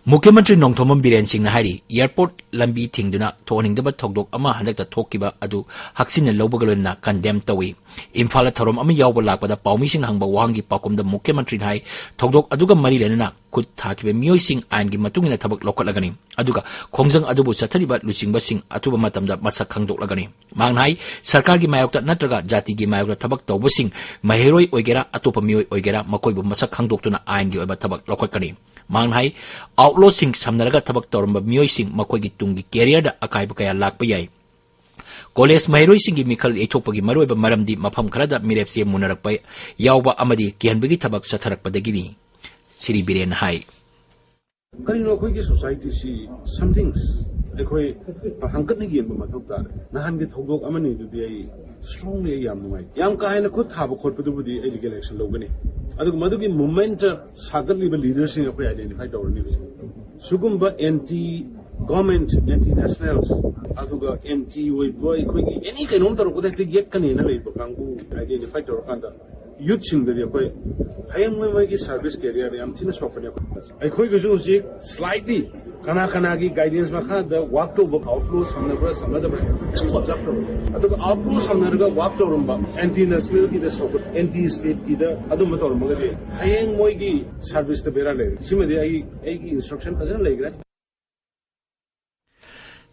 ꯃꯨꯈ꯭ꯌ ꯃꯟꯇ꯭ꯔꯤ ꯅꯣꯡꯊꯣꯝꯕꯝ ꯕꯤꯔꯦꯟ ꯁꯤꯡꯅ ꯍꯥꯏꯔꯤ, airport ꯂꯝꯕꯤ ꯊꯤꯡꯗꯨꯅ ꯊꯣꯛꯍꯟꯅꯤꯡꯗꯕ ꯊꯧꯗꯣꯛ ꯑꯃ ꯍꯟꯗꯛꯇ ꯊꯣꯛꯈꯤꯕ ꯑꯗꯨ ꯍꯛꯆꯤꯟꯅ ꯂꯧꯕꯒ ꯂꯣꯏꯅꯅ condemn ꯇꯧꯏ꯫ ꯏꯝꯐꯥꯜꯗ ꯊꯧꯔꯝ ꯑꯃ ꯌꯥꯎꯕ ꯂꯥꯛꯄꯗ ꯄꯥꯎꯃꯤꯁꯤꯡꯅ ꯍꯪꯕ ꯋꯥꯍꯪꯒꯤ ꯄꯥꯎꯈꯨꯝꯗ ꯃꯨꯈ꯭ꯌ ꯃꯟꯇ꯭ꯔꯤꯅ ꯍꯥꯏ, ꯊꯧꯗꯣꯛ ꯑꯗꯨꯒ ꯃꯔꯤ ꯂꯩꯅꯅ ꯈꯨꯠ ꯊꯥꯈꯤꯕ ꯃꯤꯑꯣꯏꯁꯤꯡ ꯑꯥꯏꯟꯒꯤ ꯃꯇꯨꯡ ꯏꯟꯅ ꯊꯕꯛ ꯂꯧꯈꯠꯂꯒꯅꯤ, ꯑꯗꯨꯒ ꯈꯣꯡꯖꯪ ꯑꯗꯨꯕꯨ ꯆꯠꯊꯔꯤꯕ ꯂꯨꯆꯤꯡꯕꯁꯤꯡ ꯑꯊꯨꯕ ꯃꯇꯝꯗ ꯃꯁꯛ ꯈꯪꯗꯣꯛꯂꯒꯅꯤ꯫ ꯃꯍꯥꯛꯅ ꯍꯥꯏ, ꯁꯔꯀꯥꯔꯒꯤ ꯃꯥꯌꯣꯛꯇ ꯅꯠꯇ꯭ꯔꯒ ꯖꯥꯇꯤꯒꯤ ꯃꯥꯌꯣꯛꯇ ꯊꯕꯛ ꯇꯧꯕꯁꯤꯡ ꯃꯍꯩꯔꯣꯏ ꯑꯣꯏꯒꯦꯔꯥ, ꯑꯇꯣꯞꯄ ꯃꯤꯑꯣꯏ ꯑꯣꯏꯒꯦꯔꯥ, ꯃꯈꯣꯏꯕꯨ ꯃꯁꯛ ꯈꯪꯗꯣꯛꯇꯨꯅ ꯑꯥꯏꯟꯒꯤ ꯑꯣꯏꯕ ꯊꯕꯛ ꯂꯧꯈꯠꯀꯅꯤ꯫ ꯃꯍꯥꯛꯅ ꯍꯥꯏ, outlawꯁꯤꯡ ꯁꯝꯅꯔꯒ ꯊꯕꯛ ꯇꯧꯔꯝꯕ ꯃꯤꯑꯣꯏꯁꯤꯡ ꯃꯈꯣꯏꯒꯤ ꯇꯨꯡꯒꯤ careerꯗ ꯑꯀꯥꯏꯕ ꯀꯌꯥ ꯂꯥꯛꯄ ꯌꯥꯏ꯫ ꯀꯣꯂꯦꯖ ꯃꯍꯩꯔꯣꯏꯁꯤꯡꯒꯤ ꯃꯤꯈꯜ ꯌꯩꯊꯣꯛꯄꯒꯤ ꯃꯔꯨꯑꯣꯏꯕ ꯃꯔꯝꯗꯤ ꯃꯐꯝ ꯈꯔꯗ ꯃꯤꯔꯦꯞꯆꯦ ꯃꯨꯟꯅꯔꯛꯄ ꯌꯥꯎꯕ ꯑꯃꯗꯤ ꯀꯤꯍꯟꯕꯒꯤ ꯊꯕꯛ ꯆꯠꯊꯔꯛꯄꯗꯒꯤꯅꯤ꯫ ꯁ꯭ꯔꯤ ꯕꯤꯔꯦꯟꯅ ꯍꯥꯏ꯫ ꯀꯔꯤꯅꯣ ꯑꯩꯈꯣꯏꯒꯤ societyꯁꯤ, something ꯑꯩꯈꯣꯏ ꯍꯪꯀꯠꯅ ꯌꯦꯡꯕ ꯃꯊꯧ ꯇꯥꯔꯦ꯫ ꯅꯍꯥꯟꯒꯤ ꯊꯧꯗꯣꯛ ꯑꯃꯅꯤꯗꯨꯗꯤ ꯑꯩ strongly ꯑꯩ ꯌꯥꯝ ꯅꯨꯡꯉꯥꯏ꯫ ꯌꯥꯝ ꯀꯥ ꯍꯦꯟꯅ ꯈꯨꯠ ꯊꯥꯕ ꯈꯣꯠꯄꯗꯨꯕꯨꯗꯤ ꯑꯩ legal action ꯂꯧꯒꯅꯤ꯫ ꯑꯗꯨꯒ ꯃꯗꯨꯒꯤ movementꯇ ꯁꯥꯒꯠꯂꯤꯕ leaderꯁꯤꯡ ꯑꯩꯈꯣꯏ identify ꯇꯧꯔꯅꯤ꯫ ꯁꯤꯒꯨꯝꯕ anti government, anti national, ꯑꯗꯨꯒ anti ꯑꯣꯏꯕ ꯑꯩꯈꯣꯏꯒꯤ any ꯀꯩꯅꯣꯝ ꯇꯧꯔꯛꯄꯗ ꯍꯦꯛꯇ ꯌꯦꯠꯀꯅꯦꯅ ꯂꯩꯕ ꯀꯥꯡꯕꯨ identify ꯇꯧꯔꯀꯥꯟꯗ youthꯁꯤꯡꯗꯗꯤ ꯑꯩꯈꯣꯏ ꯍꯌꯦꯡ ꯃꯣꯏ ꯃꯣꯏꯒꯤ service career ꯌꯥꯝ ꯊꯤꯅ ꯁꯣꯛꯄꯅꯦ꯫ ꯑꯩꯈꯣꯏꯒꯤꯁꯨ ꯍꯧꯖꯤꯛ slightly ꯀꯅꯥ ꯀꯅꯥꯒꯤ guidance ꯃꯈꯥꯗ work ꯇꯧꯕ, outlaw ꯁꯝꯅꯕ꯭ꯔꯥ ꯁꯝꯅꯗꯕ꯭ꯔꯥ ꯈꯤꯇꯪ observe ꯇꯧꯔꯣ꯫ ꯑꯗꯨꯒ outlaw ꯁꯝꯅꯔꯒ work ꯇꯧꯔꯝꯕ anti nationalꯒꯤꯗ ꯁꯧꯒꯠ, anti stateꯀꯤꯗ ꯑꯗꯨꯝꯕ ꯇꯧꯔꯝꯃꯒꯗꯤ ꯍꯌꯦꯡ ꯃꯣꯏꯒꯤ serviceꯇ ꯕꯦꯔꯥ ꯂꯩꯔꯦ꯫ ꯁꯤꯃꯗꯤ ꯑꯩ, ꯑꯩꯒꯤ instruction ꯐꯖꯅ ꯂꯩꯈ꯭ꯔꯦ꯫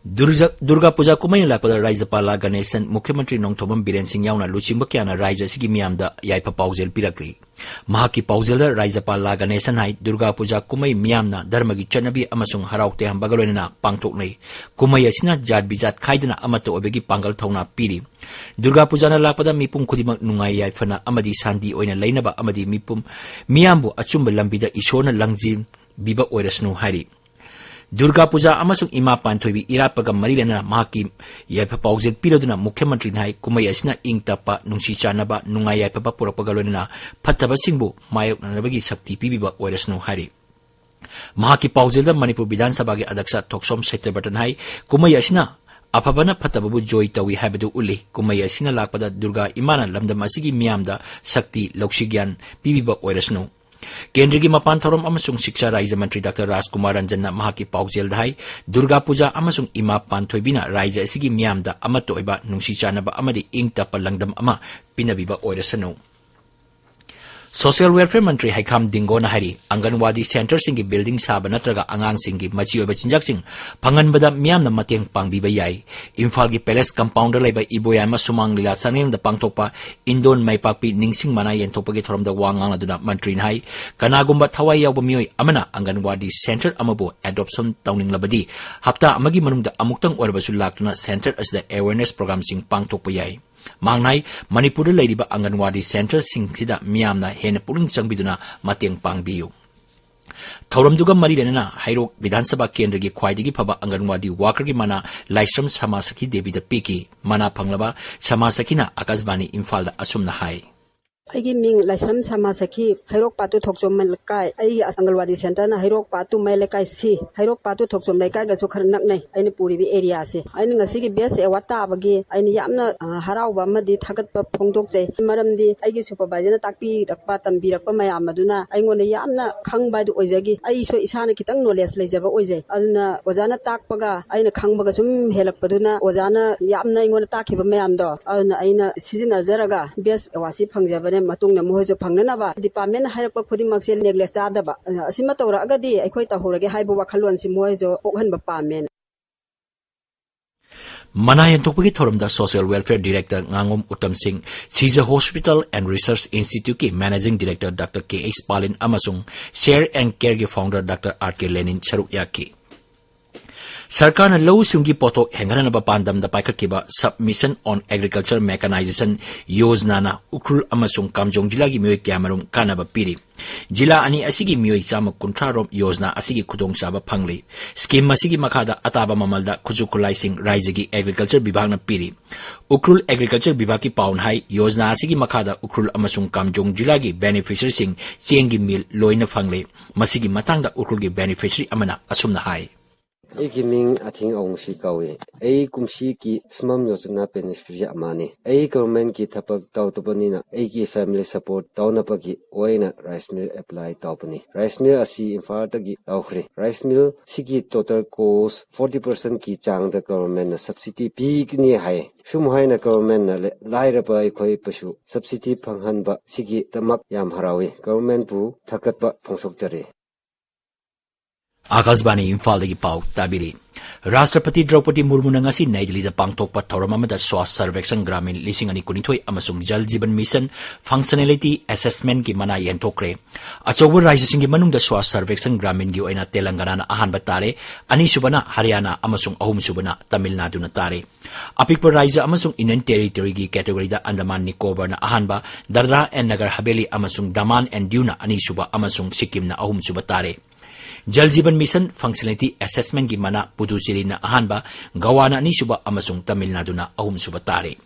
ꯗꯨꯔꯖ-, ꯗꯨꯔꯒꯥ ꯄꯨꯖꯥ ꯀꯨꯝꯍꯩꯅ ꯂꯥꯛꯄꯗ ꯔꯥꯖ꯭ꯌꯄꯥꯂꯥ ꯒꯅꯦꯁꯟ, ꯃꯨꯈ꯭ꯌ ꯃꯟꯇ꯭ꯔꯤ ꯅꯣꯡꯊꯣꯝꯕꯝ ꯕꯤꯔꯦꯟ ꯁꯤꯡ ꯌꯥꯎꯅ ꯂꯨꯆꯤꯡꯕ ꯀꯌꯥꯅ ꯔꯥꯖ꯭ꯌ ꯑꯁꯤꯒꯤ ꯃꯤꯌꯥꯝꯗ ꯌꯥꯏꯐ ꯄꯥꯎꯖꯦꯜ ꯄꯤꯔꯛꯂꯤ꯫ ꯃꯍꯥꯛꯀꯤ ꯄꯥꯎꯖꯦꯜꯗ ꯔꯥꯖ꯭ꯌꯄꯥꯂꯥ ꯒꯅꯦꯁꯟ ꯍꯥꯏ, ꯗꯨꯔꯒꯥ ꯄꯨꯖꯥ ꯀꯨꯝꯍꯩ ꯃꯤꯌꯥꯝꯅ ꯙꯔꯃꯒꯤ ꯆꯠꯅꯕꯤ ꯑꯃꯁꯨꯡ ꯍꯔꯥꯎ ꯇꯌꯥꯝꯕꯒ ꯂꯣꯏꯅꯅ ꯄꯥꯡꯊꯣꯛꯅꯩ꯫ ꯀꯨꯝꯍꯩ ꯑꯁꯤꯅ ꯖꯥꯠ ꯕꯤꯖꯥꯠ ꯈꯥꯏꯗꯅ ꯑꯃꯠꯇ ꯑꯣꯏꯕꯒꯤ ꯄꯥꯡꯒꯜ ꯊꯧꯅꯥ ꯄꯤꯔꯤ꯫ ꯗꯨꯔꯒꯥ ꯄꯨꯖꯥꯅ ꯂꯥꯛꯄꯗ ꯃꯤꯄꯨꯝ ꯈꯨꯗꯤꯡꯃꯛ ꯅꯨꯡꯉꯥꯏ ꯌꯥꯏꯐꯅ ꯑꯃꯗꯤ ꯁꯥꯟꯇꯤ ꯑꯣꯏꯅ ꯂꯩꯅꯕ ꯑꯃꯗꯤ ꯃꯤꯄꯨꯝ ꯃꯤꯌꯥꯝꯕꯨ ꯑꯆꯨꯝꯕ ꯂꯝꯕꯤꯗ ꯏꯁꯣꯔꯅ ꯂꯪꯖꯤꯟꯕꯤꯕ ꯑꯣꯏꯔꯁꯅꯨ ꯍꯥꯏꯔꯤ꯫ ꯗꯨꯔꯒꯥ ꯄꯨꯖꯥ ꯑꯃꯁꯨꯡ ꯏꯃꯥ ꯄꯥꯟꯊꯣꯏꯕꯤ ꯏꯔꯥꯠꯄꯒ ꯃꯔꯤ ꯂꯩꯅꯅ ꯃꯍꯥꯛꯀꯤ ꯌꯥꯏꯐ ꯄꯥꯎꯖꯦꯜ ꯄꯤꯔꯗꯨꯅ ꯃꯨꯈ꯭ꯌ ꯃꯟꯇ꯭ꯔꯤꯅ ꯍꯥꯏ, ꯀꯨꯝꯍꯩ ꯑꯁꯤꯅ ꯏꯪ ꯇꯞꯄ, ꯅꯨꯡꯁꯤ ꯆꯥꯟꯅꯕ, ꯅꯨꯡꯉꯥꯏ ꯌꯥꯏꯐꯕ ꯄꯨꯔꯛꯄꯒ ꯂꯣꯏꯅꯅ ꯐꯠꯇꯕꯁꯤꯡꯕꯨ ꯃꯥꯌꯣꯛꯅꯅꯕꯒꯤ ꯁꯛꯇꯤ ꯄꯤꯕꯤꯕ ꯑꯣꯏꯔꯁꯅꯨ ꯍꯥꯏꯔꯤ꯫ ꯃꯍꯥꯛꯀꯤ ꯄꯥꯎꯖꯦꯜꯗ ꯃꯅꯤꯄꯨꯔ ꯕꯤꯙꯥꯟ ꯁꯚꯥꯒꯤ ꯑꯗꯛꯁ ꯊꯣꯛꯁꯣꯝ ꯁꯇ꯭ꯌꯕ꯭ꯔꯇꯟ ꯍꯥꯏ, ꯀꯨꯝꯍꯩ ꯑꯁꯤꯅ ꯑꯐꯕꯅ ꯐꯠꯇꯕꯕꯨ ꯖꯣꯏ ꯇꯧꯏ ꯍꯥꯏꯕꯗꯨ ꯎꯠꯂꯤ꯫ ꯀꯨꯝꯍꯩ ꯑꯁꯤꯅ ꯂꯥꯛꯄꯗ ꯗꯨꯔꯒꯥ ꯏꯃꯥꯅ ꯂꯝꯗꯝ ꯑꯁꯤꯒꯤ ꯃꯤꯌꯥꯝꯗ ꯁꯛꯇꯤ, ꯂꯧꯁꯤꯒ꯭ꯌꯥꯟ ꯄꯤꯕꯤꯕ ꯑꯣꯏꯔꯁꯅꯨ꯫ ꯀꯦꯟꯗ꯭ꯔꯒꯤ ꯃꯄꯥꯟ ꯊꯧꯔꯝ ꯑꯃꯁꯨꯡ ꯁꯤꯛꯁꯥ ꯔꯥꯖ꯭ꯌ ꯃꯟꯇ꯭ꯔꯤ ꯗꯥꯛꯇꯔ ꯔꯥꯖꯀꯨꯃꯥꯔ ꯔꯟꯖꯟꯅ ꯃꯍꯥꯛꯀꯤ ꯄꯥꯎꯖꯦꯜꯗ ꯍꯥꯏ, ꯗꯨꯔꯒꯥ ꯄꯨꯖꯥ ꯑꯃꯁꯨꯡ ꯏꯃꯥ ꯄꯥꯟꯊꯣꯏꯕꯤꯅ ꯔꯥꯖ꯭ꯌ ꯑꯁꯤꯒꯤ ꯃꯤꯌꯥꯝꯗ ꯑꯃꯠꯇ ꯑꯣꯏꯕ, ꯅꯨꯡꯁꯤ ꯆꯥꯟꯅꯕ ꯑꯃꯗꯤ ꯏꯪ ꯇꯞꯄ ꯂꯝꯗꯝ ꯑꯃ ꯄꯤꯅꯕꯤꯕ ꯑꯣꯏꯔꯁꯅꯨ꯫ ꯁꯣꯁꯤꯌꯦꯜ ꯋꯦꯜꯐꯤꯌꯔ ꯃꯟꯇ꯭ꯔꯤ ꯍꯩꯈꯥꯝ ꯗꯤꯡꯒꯣꯅ ꯍꯥꯏꯔꯤ, ꯑꯪꯒꯟꯋꯥꯗꯤ ꯁꯦꯟꯇꯔꯁꯤꯡꯒꯤ ꯕꯤꯜꯗꯤꯡ ꯁꯥꯕ ꯅꯠꯇ꯭ꯔꯒ ꯑꯉꯥꯡꯁꯤꯡꯒꯤ ꯃꯆꯤ ꯑꯣꯏꯕ ꯆꯤꯟꯖꯥꯛꯁꯤꯡ ꯐꯪꯍꯟꯕꯗ ꯃꯤꯌꯥꯝꯅ ꯃꯇꯦꯡ ꯄꯥꯡꯕꯤꯕ ꯌꯥꯏ꯫ ꯏꯝꯐꯥꯜꯒꯤ ꯄꯦꯂꯦꯁ ꯀꯝꯄꯥꯎꯟꯗ ꯂꯩꯕ ꯏꯕꯣꯌꯥꯏꯃ ꯁꯨꯃꯥꯡ ꯂꯤꯂꯥ ꯁꯪꯂꯦꯟꯗ ꯄꯥꯡꯊꯣꯛꯄ ꯏꯟꯗꯣꯟ ꯃꯩꯄꯥꯛꯄꯤ ꯅꯤꯡꯁꯤꯡ ꯃꯅꯥ ꯌꯦꯟꯊꯣꯛꯄꯒꯤ ꯊꯧꯔꯝꯗ ꯋꯥ ꯉꯥꯡꯂꯗꯨꯅ ꯃꯟꯇ꯭ꯔꯤꯅ ꯍꯥꯏ, ꯀꯅꯥꯒꯨꯝꯕ ꯊꯋꯥꯏ ꯌꯥꯎꯕ ꯃꯤꯑꯣꯏ ꯑꯃꯅ ꯑꯪꯒꯟꯋꯥꯗꯤ ꯁꯦꯟꯇꯔ ꯑꯃꯕꯨ ꯑꯦꯗꯣꯞꯁꯟ ꯇꯧꯅꯤꯡꯂꯕꯗꯤ ꯍꯞꯇꯥ ꯑꯃꯒꯤ ꯃꯅꯨꯡꯗ ꯑꯃꯨꯛꯇꯪ ꯑꯣꯏꯔꯕꯁꯨ ꯂꯥꯛꯇꯨꯅ ꯁꯦꯟꯇꯔ ꯑꯁꯤꯗ ꯑꯦꯋꯦꯔꯅꯦꯁ ꯄ꯭ꯔꯣꯒ꯭ꯔꯥꯝꯁꯤꯡ ꯄꯥꯡꯊꯣꯛꯄ ꯌꯥꯏ꯫ ꯃꯍꯥꯛꯅ ꯍꯥꯏ, ꯃꯅꯤꯄꯨꯔꯗ ꯂꯩꯔꯤꯕ ꯑꯪꯒꯟꯋꯥꯗꯤꯁꯤꯡꯁꯤꯗ ꯃꯤꯌꯥꯝꯅ ꯍꯦꯟꯅ ꯄꯨꯛꯅꯤꯡ ꯆꯪꯕꯤꯗꯨꯅ ꯃꯇꯦꯡ ꯄꯥꯡꯕꯤꯌꯨ꯫ ꯊꯧꯔꯝꯗꯨꯒ ꯃꯔꯤ ꯂꯩꯅꯅ ꯍꯩꯔꯣꯛ ꯕꯤꯙꯥꯟ ꯁꯚꯥ ꯀꯦꯟꯗ꯭ꯔꯒꯤ ꯈ꯭ꯋꯥꯏꯗꯒꯤ ꯐꯕ ꯑꯪꯒꯟꯋꯥꯗꯤ ꯋꯥꯀꯔꯒꯤ ꯃꯅꯥ ꯂꯥꯏꯁ꯭ꯔꯝ ꯁꯃꯥ ꯁꯈꯤ ꯗꯦꯕꯤꯗ ꯄꯤꯈꯤ꯫ ꯃꯅꯥ ꯐꯪꯂꯕ ꯁꯃꯥ ꯁꯈꯤꯅ ꯑꯀꯥꯁꯕꯥꯅꯤ ꯏꯝꯐꯥꯜꯗ ꯑꯁꯨꯝꯅ ꯍꯥꯏ꯫ ꯑꯩꯒꯤ ꯃꯤꯡ ꯂꯥꯏꯁ꯭ꯔꯝ ꯁꯃꯥ ꯁꯈꯤ, ꯍꯩꯔꯣꯛ ꯄꯥꯠꯇꯨ ꯊꯣꯛꯆꯣꯝ ꯂꯩꯀꯥꯏ꯫ ꯑꯩꯒꯤ ꯑꯪꯒꯜꯋꯥꯗꯤ ꯁꯦꯟꯇꯔꯅ ꯍꯩꯔꯣꯛ ꯄꯥꯠꯇꯨ ꯃꯌꯥꯏ ꯂꯩꯀꯥꯏ ꯁꯤ, ꯍꯩꯔꯣꯛ ꯄꯥꯠꯇꯨ ꯊꯣꯛꯆꯣꯝ ꯂꯩꯀꯥꯏꯒꯁꯨ ꯈꯔ ꯅꯛꯅꯩ ꯑꯩꯅ ꯄꯨꯔꯤꯕ ꯑꯦꯔꯤꯌꯥꯁꯦ꯫ ꯑꯩꯅ ꯉꯁꯤꯒꯤ ꯕꯦꯁ ꯑꯦꯋꯥꯔꯗ ꯇꯥꯕꯒꯤ ꯑꯩꯅ ꯌꯥꯝꯅ, ꯑ, ꯍꯔꯥꯎꯕ ꯑꯃꯗꯤ ꯊꯥꯒꯠꯄ ꯐꯣꯡꯗꯣꯛꯆꯩ꯫ ꯃꯔꯝꯗꯤ ꯑꯩꯒꯤ ꯁꯨꯄꯔꯚꯥꯏꯖꯔꯅ ꯇꯥꯛꯄꯤꯔꯛꯄ, ꯇꯝꯕꯤꯔꯛꯄ ꯃꯌꯥꯝ ꯑꯗꯨꯅ ꯑꯩꯉꯣꯟꯗ ꯌꯥꯝꯅ ꯈꯪꯕ ꯍꯥꯏꯗꯨ ꯑꯣꯏꯖꯈꯤ꯫ ꯑꯩꯁꯨ ꯏꯁꯥꯅ ꯈꯤꯇꯪ ꯅꯣꯂꯦꯖ ꯂꯩꯖꯕ ꯑꯣꯏꯖꯩ꯫ ꯑꯗꯨꯅ ꯑꯣꯖꯥꯅ ꯇꯥꯛꯄꯒ ꯑꯩꯅ ꯈꯪꯕꯒ ꯁꯨꯝ ꯍꯦꯜꯂꯛꯄꯗꯨꯅ ꯑꯣꯖꯥꯅ ꯌꯥꯝꯅ ꯑꯩꯉꯣꯟꯗ ꯇꯥꯛꯈꯤꯕ ꯃꯌꯥꯝꯗꯣ ꯑꯗꯨꯅ ꯑꯩꯅ ꯁꯤꯖꯤꯟꯅꯖꯔꯒ ꯕꯦꯁ ꯑꯦꯋꯥꯔꯗꯁꯤ ꯐꯪꯖꯕꯅꯦ꯫ ꯃꯇꯨꯡꯗ ꯃꯈꯣꯏꯁꯨ ꯐꯪꯅꯅꯕ ꯗꯤꯄꯥꯔꯠꯃꯦꯟꯅ ꯍꯥꯏꯔꯛꯄ ꯈꯨꯗꯤꯡꯃꯛꯁꯦ ꯅꯦꯒ꯭ꯂꯦꯛ ꯆꯥꯗꯕ, ꯑꯁꯤꯃ ꯇꯧꯔꯛꯑꯒꯗꯤ ꯑꯩꯈꯣꯏ ꯇꯧꯍꯧꯔꯒꯦ ꯍꯥꯏꯕ ꯋꯥꯈꯜꯂꯣꯟꯁꯤ ꯃꯈꯣꯏꯁꯨ ꯄꯣꯛꯍꯟꯕ ꯄꯥꯝꯃꯦꯅ꯫ ꯃꯅꯥ ꯌꯦꯟꯊꯣꯛꯄꯒꯤ ꯊꯧꯔꯝꯗ ꯁꯣꯁꯤꯌꯦꯜ ꯋꯦꯜꯐꯤꯌꯔ ꯗꯤꯔꯦꯛꯇꯔ ꯉꯥꯉꯣꯝ Uttam Singh, Shija hospital and research ꯏꯟꯁꯇꯤꯇ꯭ꯌꯨꯠꯀꯤ managing director doctor K H Palin ꯑꯃꯁꯨꯡ ꯁꯦꯌꯔ ꯑꯦꯟ ꯀꯦꯌꯔꯒꯤ founder doctor R K Lenin ꯁꯔꯨꯛ ꯌꯥꯈꯤ꯫ ꯁꯔꯀꯥꯔꯅ ꯂꯧꯎ ꯁꯤꯡꯎꯒꯤ ꯄꯣꯠꯊꯣꯛ ꯍꯦꯟꯒꯠꯍꯟꯅꯕ ꯄꯥꯟꯗꯝꯗ ꯄꯥꯏꯈꯠꯈꯤꯕ Submission on Agriculture Mechanization ꯌꯣꯖꯅꯥꯅ Ukhrul ꯑꯃꯁꯨꯡ ꯀꯥꯝꯖꯣꯡ ꯖꯤꯂꯥꯒꯤ ꯃꯤꯑꯣꯏ ꯀꯌꯥꯃꯔꯨꯝ ꯀꯥꯟꯅꯕ ꯄꯤꯔꯤ꯫ ꯖꯤꯂꯥ ꯑꯅꯤ ꯑꯁꯤꯒꯤ ꯃꯤꯑꯣꯏ ꯆꯥꯝꯃ ꯀꯨꯟꯊ꯭ꯔꯥ ꯔꯣꯝ ꯌꯣꯖꯅꯥ ꯑꯁꯤꯒꯤ ꯈꯨꯗꯣꯡꯆꯥꯕ ꯐꯪꯂꯤ꯫ ꯁ꯭ꯀꯤꯝ ꯑꯁꯤꯒꯤ ꯃꯈꯥꯗ ꯑꯇꯥꯕ ꯃꯃꯜꯗ ꯈꯨꯠꯁꯨ ꯈꯨꯠꯂꯥꯏꯁꯤꯡ ꯔꯥꯏꯖ꯭ꯌꯒꯤ Agriculture ꯕꯤꯚꯥꯒꯅ ꯄꯤꯔꯤ꯫ ꯎꯈ꯭ꯔꯨꯜ Agriculture ꯕꯤꯚꯥꯒꯀꯤ ꯄꯥꯎꯅ ꯍꯥꯏ, ꯌꯣꯖꯅꯥ ꯑꯁꯤꯒꯤ ꯃꯈꯥꯗ ꯎꯈ꯭ꯔꯨꯜ ꯑꯃꯁꯨꯡ ꯀꯥꯝꯖꯣꯡ ꯖꯤꯂꯥꯒꯤ ꯕꯦꯅꯤꯐꯤꯁꯔꯤꯁꯤꯡ ꯆꯦꯡꯒꯤ ꯃꯤꯜ ꯂꯣꯏꯅ ꯐꯪꯂꯦ꯫ ꯃꯁꯤꯒꯤ ꯃꯇꯥꯡꯗ ꯎꯈ꯭ꯔꯨꯜꯒꯤ ꯕꯦꯅꯤꯐꯤꯁꯔꯤ ꯑꯃꯅ ꯑꯁꯨꯝꯅ ꯍꯥꯏ꯫ ꯑꯩꯒꯤ ꯃꯤꯡ ꯑꯊꯤꯡ ꯑꯋꯨꯡꯁꯤ ꯀꯧꯏ꯫ ꯑꯩ ꯀꯨꯝꯁꯤꯒꯤ ꯁꯨꯃꯝ ꯌꯣꯖꯅꯥ ꯕꯦꯅꯤꯐꯤꯁꯔꯤ ꯑꯃꯅꯤ꯫ ꯑꯩ ꯒꯣꯚꯔꯟꯃꯦꯟꯠꯀꯤ ꯊꯕꯛ ꯇꯧꯗꯕꯅꯤꯅ ꯑꯩꯒꯤ ꯐꯦꯃꯤꯂꯤ ꯁꯄꯣꯔꯠ ꯇꯧꯅꯕꯒꯤ ꯑꯣꯏꯅ ꯔꯥꯏꯁ ꯃꯤꯜ ꯑꯦꯄ꯭ꯂꯥꯏ ꯇꯧꯕꯅꯤ꯫ ꯔꯥꯏꯁ ꯃꯤꯜ ꯑꯁꯤ ꯏꯝꯐꯥꯜꯗꯒꯤ ꯂꯧꯈ꯭ꯔꯦ꯫ ꯔꯥꯏꯁ ꯃꯤꯜ ꯁꯤꯒꯤ ꯇꯣꯇꯦꯜ ꯀꯣꯁ ꯐꯣꯔꯇꯤ ꯄꯥꯔꯁꯦꯟꯠꯀꯤ ꯆꯥꯡꯗ ꯒꯣꯚꯔꯟꯃꯦꯟꯠꯅ ꯁꯕꯁꯤꯗꯤ ꯄꯤꯒꯅꯤ ꯍꯥꯏ꯫ ꯁꯨꯝ ꯍꯥꯏꯅ ꯒꯣꯚꯔꯟꯃꯦꯟꯠꯅ ꯂꯦ-, ꯂꯥꯏꯔꯕ ꯑꯩꯈꯣꯏꯕꯨꯁꯨ ꯁꯕꯁꯤꯗꯤ ꯐꯪꯍꯟꯕ ꯁꯤꯒꯤꯗꯃꯛ ꯌꯥꯝ ꯍꯔꯥꯎꯏ꯫ ꯒꯣꯚꯔꯟꯃꯦꯟꯠꯄꯨ ꯊꯥꯒꯠꯄ ꯐꯣꯡꯗꯣꯛꯆꯔꯤ꯫ ꯑꯥꯀꯥꯁꯕꯥꯅꯤ ꯏꯝꯐꯥꯜꯗꯒꯤ ꯄꯥꯎ ꯇꯥꯕꯤꯔꯤ꯫ ꯔꯥꯁꯇ꯭ꯔꯄꯇꯤ ꯗ꯭ꯔꯧꯄꯗꯤ ꯃꯨꯔꯃꯨꯅ ꯉꯁꯤ ꯅꯩ ꯗꯤꯜꯂꯤꯗ ꯄꯥꯡꯊꯣꯛꯄ ꯊꯧꯔꯝ ꯑꯃꯗ ꯁ꯭ꯋꯥꯁ ꯁꯔꯚꯦꯛꯁꯟ ꯒ꯭ꯔꯥꯃꯤꯟ ꯂꯤꯁꯤꯡ ꯑꯅꯤ ꯀꯨꯟꯅꯤꯊꯣꯏ ꯑꯃꯁꯨꯡ ꯖꯜ ꯖꯤꯕꯟ ꯃꯤꯁꯟ ꯐꯪꯁꯅꯦꯂꯤꯇꯤ ꯑꯦꯁꯦꯁꯃꯦꯟꯠꯀꯤ ꯃꯅꯥ ꯌꯦꯟꯊꯣꯛꯈ꯭ꯔꯦ꯫ ꯑꯆꯧꯕ ꯔꯥꯖ꯭ꯌꯁꯤꯡꯒꯤ ꯃꯅꯨꯡꯗ ꯁ꯭ꯋꯥꯁ ꯁꯔꯚꯦꯛꯁꯟ ꯒ꯭ꯔꯥꯃꯤꯟꯒꯤ ꯑꯣꯏꯅ ꯇꯦꯂꯪꯒꯅꯥꯅ ꯑꯍꯥꯟꯕ ꯇꯥꯔꯦ, ꯑꯅꯤꯁꯨꯕꯅ ꯍꯔꯤꯌꯥꯅꯥ ꯑꯃꯁꯨꯡ ꯑꯍꯨꯝꯁꯨꯕꯅ ꯇꯥꯃꯤꯜ ꯅꯥꯗꯨꯅ ꯇꯥꯔꯦ꯫ ꯑꯄꯤꯛꯄ ꯔꯥꯖ꯭ꯌ ꯑꯃꯁꯨꯡ ꯌꯨꯅꯤꯌꯟ ꯇꯦꯔꯤꯇꯣꯔꯤꯒꯤ ꯀꯦꯇꯦꯒꯣꯔꯤꯗ ꯑꯟꯗꯃꯥꯟ ꯅꯤꯀꯣꯕꯔꯅ ꯑꯍꯥꯟꯕ, ꯗꯗ꯭ꯔꯥ ꯑꯦꯟ ꯅꯒꯔ ꯍꯕꯦꯂꯤ ꯑꯃꯁꯨꯡ ꯗꯃꯥꯟ ꯑꯦꯟ ꯗꯤꯎꯅ ꯑꯅꯤꯁꯨꯕ ꯑꯃꯁꯨꯡ ꯁꯤꯛꯀꯤꯝꯅ ꯑꯍꯨꯝꯁꯨꯕ ꯇꯥꯔꯦ꯫ ꯖꯜ ꯖꯤꯕꯟ ꯃꯤꯁꯟ ꯐꯪꯁꯅꯦꯂꯤꯇꯤ ꯑꯦꯁꯦꯁꯃꯦꯟꯠꯀꯤ ꯃꯅꯥ ꯄꯨꯗꯨꯆꯦꯔꯤꯅ ꯑꯍꯥꯟꯕ, ꯒꯋꯥꯅ ꯑꯅꯤꯁꯨꯕ ꯑꯃꯁꯨꯡ ꯇꯥꯃꯤꯜ ꯅꯥꯗꯨꯅ ꯑꯍꯨꯝꯁꯨꯕ ꯇꯥꯔꯦ꯫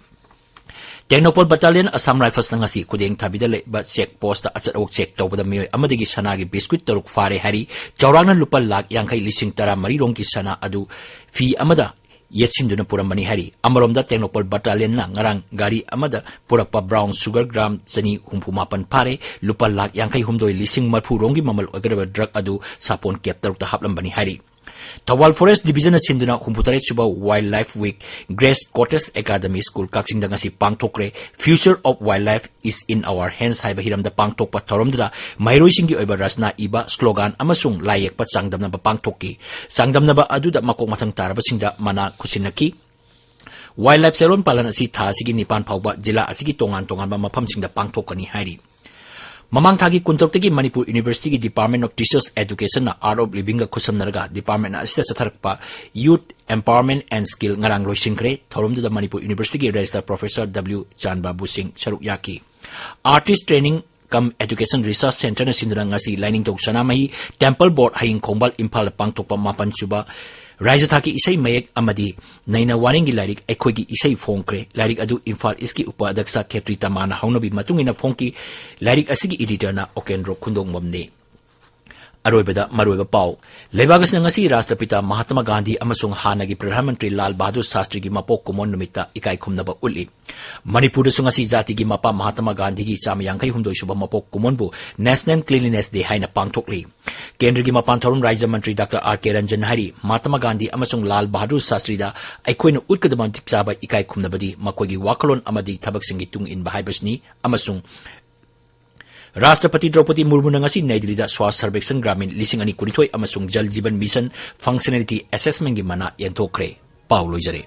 ꯇꯦꯡꯅꯧꯄꯜ ꯕꯠꯇꯥꯂꯤꯌꯟ ꯑꯁꯥꯝ ꯔꯥꯏꯐꯜꯁꯅ ꯉꯁꯤ ꯈꯨꯗꯦꯡ ꯊꯥꯕꯤꯗ ꯂꯩꯕ ꯆꯦꯛ ꯄꯣꯁꯇ ꯑꯆꯠ ꯑꯋꯣꯛ ꯆꯦꯛ ꯇꯧꯕꯗ ꯃꯤꯑꯣꯏ ꯑꯃꯗꯒꯤ ꯁꯅꯥꯒꯤ ꯕꯤꯁꯀ꯭ꯋꯤꯠ ꯇꯔꯨꯛ ꯐꯥꯔꯦ ꯍꯥꯏꯔꯤ꯫ ꯆꯥꯎꯔꯥꯛꯅ ꯂꯨꯄꯥ ꯂꯥꯈ ꯌꯥꯡꯈꯩ ꯂꯤꯁꯤꯡ ꯇꯔꯥ ꯃꯔꯤ ꯔꯣꯝꯒꯤ ꯁꯅꯥ ꯑꯗꯨ ꯐꯤ ꯑꯃꯗ ꯌꯦꯠꯁꯤꯟꯗꯨꯅ ꯄꯨꯔꯝꯕꯅꯤ ꯍꯥꯏꯔꯤ꯫ ꯑꯃꯔꯣꯝꯗ ꯇꯦꯡꯅꯧꯄꯜ ꯕꯠꯇꯥꯂꯤꯌꯟꯅ ꯉꯔꯥꯡ ꯒꯥꯔꯤ ꯑꯃꯗ ꯄꯨꯔꯛꯄ ꯕ꯭ꯔꯥꯎꯟ ꯁꯨꯒꯔ ꯒ꯭ꯔꯥꯝ ꯆꯅꯤ ꯍꯨꯝꯐꯨ ꯃꯥꯄꯟ ꯐꯥꯔꯦ꯫ ꯂꯨꯄꯥ ꯂꯥꯈ ꯌꯥꯡꯈꯩ ꯍꯨꯝꯗꯣꯏ ꯂꯤꯁꯤꯡ ꯃꯔꯐꯨ ꯔꯣꯝꯒꯤ ꯃꯃꯜ ꯑꯣꯏꯒꯗꯕ ꯗ꯭ꯔꯒ ꯑꯗꯨ ꯁꯥꯄꯣꯟ ꯀꯦꯞ ꯇꯔꯨꯛꯇ ꯍꯥꯞꯂꯝꯕꯅꯤ ꯍꯥꯏꯔꯤ꯫ ꯊꯧꯕꯥꯜ ꯐꯣꯔꯦꯁꯠ ꯗꯤꯚꯤꯖꯟꯅ ꯁꯤꯟꯗꯨꯅ ꯍꯨꯝꯐꯨꯇꯔꯦꯠ ꯁꯨꯕ Wildlife Week Grace Cottage Academy School ꯀꯛꯆꯤꯡꯗ ꯉꯁꯤ ꯄꯥꯡꯊꯣꯛꯈ꯭ꯔꯦ꯫ Future of Wildlife is in our hands ꯍꯥꯏꯕ ꯍꯤꯔꯝꯗ ꯄꯥꯡꯊꯣꯛꯄ ꯊꯧꯔꯝꯗꯨꯗ ꯃꯍꯩꯔꯣꯏꯁꯤꯡꯒꯤ ꯑꯣꯏꯕ ꯔꯆꯅꯥ ꯏꯕ, ꯁ꯭ꯂꯣꯒꯥꯟ ꯑꯃꯁꯨꯡ ꯂꯥꯏ ꯌꯦꯛꯄ ꯆꯥꯡꯗꯝꯅꯕ ꯄꯥꯡꯊꯣꯛꯈꯤ꯫ ꯆꯥꯡꯗꯝꯅꯕ ꯑꯗꯨꯗ ꯃꯀꯣꯛ ꯃꯊꯪ ꯇꯥꯔꯕꯁꯤꯡꯗ ꯃꯅꯥ ꯈꯨꯠꯁꯤꯟꯅꯈꯤ꯫ Wildlife ꯆꯥꯔꯣꯟ ꯄꯥꯂꯟ ꯑꯁꯤ ꯊꯥ ꯑꯁꯤꯒꯤ ꯅꯤꯄꯥꯟ ꯐꯥꯎꯕ ꯖꯤꯂꯥ ꯑꯁꯤꯒꯤ ꯇꯣꯉꯥꯟ ꯇꯣꯉꯥꯟꯕ ꯃꯐꯝꯁꯤꯡꯗ ꯄꯥꯡꯊꯣꯛꯀꯅꯤ ꯍꯥꯏꯔꯤ꯫ ꯃꯃꯥꯡ ꯊꯥꯒꯤ ꯀꯨꯟꯇꯔꯨꯛꯇꯒꯤ ꯃꯅꯤꯄꯨꯔ ꯌꯨꯅꯤꯚꯔꯁꯤꯇꯤꯒꯤ Department of Teachers Educationꯅ Art of Livingꯒ ꯈꯨꯠꯁꯝꯅꯔꯒ department ꯑꯁꯤꯗ ꯆꯠꯊꯔꯛꯄ Youth Empowerment and Skill ꯉꯔꯥꯡ ꯂꯣꯏꯁꯤꯟꯈ꯭ꯔꯦ꯫ ꯊꯧꯔꯝꯗꯨꯗ ꯃꯅꯤꯄꯨꯔ ꯌꯨꯅꯤꯚꯔꯁꯤꯇꯤꯒꯤ Registrar Professor W ꯆꯥꯟꯕꯥꯕꯨ ꯁꯤꯡ ꯁꯔꯨꯛ ꯌꯥꯈꯤ꯫ Artist Training cum Education Research Centreꯅ ꯁꯤꯟꯗꯨꯅ ꯉꯁꯤ ꯂꯥꯏꯅꯤꯡꯊꯧ ꯁꯅꯥꯃꯍꯤ Temple Board ꯍꯌꯤꯡ ꯈꯣꯡꯕꯥꯜ ꯏꯝꯐꯥꯜꯗ ꯄꯥꯡꯊꯣꯛꯄ ꯃꯥꯄꯟ ꯁꯨꯕ ꯔꯥꯏꯖ ꯊꯥꯛꯀꯤ ꯏꯁꯩ ꯃꯌꯦꯛ ꯑꯃꯗꯤ ꯅꯩꯅ ꯋꯥꯔꯦꯡꯒꯤ ꯂꯥꯏꯔꯤꯛ ꯑꯩꯈꯣꯏꯒꯤ ꯏꯁꯩ ꯐꯣꯡꯈ꯭ꯔꯦ꯫ ꯂꯥꯏꯔꯤꯛ ꯑꯗꯨ ꯏꯝꯐꯥꯜ ꯏꯁꯀꯤ ꯎꯄ ꯑꯗꯛꯁ ꯈꯦꯇ꯭ꯔꯤ ꯇꯃꯥꯅ ꯍꯧꯅꯕꯤ ꯃꯇꯨꯡ ꯏꯟꯅ ꯐꯣꯡꯈꯤ꯫ ꯂꯥꯏꯔꯤꯛ ꯑꯁꯤꯒꯤ editorꯅ ꯑꯣꯀꯦꯟꯗ꯭ꯔꯣ ꯈꯨꯟꯗꯣꯡꯕꯝꯅꯤ꯫ ꯑꯔꯣꯏꯕꯗ ꯃꯔꯨꯑꯣꯏꯕ ꯄꯥꯎ꯫ ꯂꯩꯕꯥꯛ ꯑꯁꯤꯅ ꯉꯁꯤ ꯔꯥꯁꯇ꯭ꯔꯄꯤꯇꯥ ꯃꯍꯥꯇꯃꯥ ꯒꯥꯟꯙꯤ ꯑꯃꯁꯨꯡ ꯍꯥꯟꯅꯒꯤ ꯄ꯭ꯔꯙꯥꯟ ꯃꯟꯇ꯭ꯔꯤ ꯂꯥꯜ ꯕꯍꯥꯗꯨꯔ ꯁꯥꯁꯇ꯭ꯔꯤꯒꯤ ꯃꯄꯣꯛ ꯀꯨꯝꯑꯣꯟ ꯅꯨꯃꯤꯠꯇ ꯏꯀꯥꯏ ꯈꯨꯝꯅꯕ ꯎꯠꯂꯤ꯫ ꯃꯅꯤꯄꯨꯔꯗꯁꯨ ꯉꯁꯤ ꯖꯥꯇꯤꯒꯤ ꯃꯄꯥ ꯃꯍꯥꯇꯃꯥ ꯒꯥꯟꯙꯤꯒꯤ ꯆꯥꯝꯃ ꯌꯥꯡꯈꯩ ꯍꯨꯝꯗꯣꯏ ꯁꯨꯕ ꯃꯄꯣꯛ ꯀꯨꯝꯑꯣꯟꯕꯨ National Cleanliness Day ꯍꯥꯏꯅ ꯄꯥꯡꯊꯣꯛꯂꯤ꯫ ꯀꯦꯟꯗ꯭ꯔꯒꯤ ꯃꯄꯥꯟ ꯊꯧꯔꯝ ꯔꯥꯖ꯭ꯌ ꯃꯟꯇ꯭ꯔꯤ ꯗꯥꯛꯇꯔ ꯑꯥꯔ ꯀꯦ ꯔꯟꯖꯟ ꯍꯥꯏꯔꯤ, ꯃꯍꯥꯇꯃꯥ ꯒꯥꯟꯙꯤ ꯑꯃꯁꯨꯡ ꯂꯥꯜ ꯕꯍꯥꯗꯨꯔ ꯁꯥꯁꯇ꯭ꯔꯤꯗ ꯑꯩꯈꯣꯏꯅ ꯎꯠꯀꯗꯕ ꯃꯇꯤꯛ ꯆꯥꯕ ꯏꯀꯥꯏ ꯈꯨꯝꯅꯕꯗꯤ ꯃꯈꯣꯏꯒꯤ ꯋꯥꯈꯜꯂꯣꯟ ꯑꯃꯗꯤ ꯊꯕꯛꯁꯤꯡꯒꯤ ꯇꯨꯡ ꯏꯟꯕ ꯍꯥꯏꯕꯁꯤꯅꯤ ꯑꯃꯁꯨꯡ ꯔꯥꯁꯇ꯭ꯔꯄꯇꯤ ꯗ꯭ꯔꯧꯄꯗꯤ ꯃꯨꯔꯃꯨꯅ ꯉꯁꯤ ꯅꯩ ꯗꯤꯜꯂꯤꯗ ꯁ꯭ꯋꯥꯁ ꯁꯔꯕꯦꯛꯁꯟ ꯒ꯭ꯔꯥꯃꯤꯟ ꯂꯤꯁꯤꯡ ꯑꯅꯤ ꯀꯨꯟꯅꯤꯊꯣꯏ ꯑꯃꯁꯨꯡ ꯖꯜ ꯖꯤꯕꯟ ꯃꯤꯁꯟ ꯐꯪꯁꯅꯦꯂꯤꯇꯤ ꯑꯦꯁꯦꯁꯃꯦꯟꯒꯤ ꯃꯅꯥ ꯌꯦꯟꯊꯣꯛꯈ꯭ꯔꯦ꯫ ꯄꯥꯎ ꯂꯣꯏꯖꯔꯦ꯫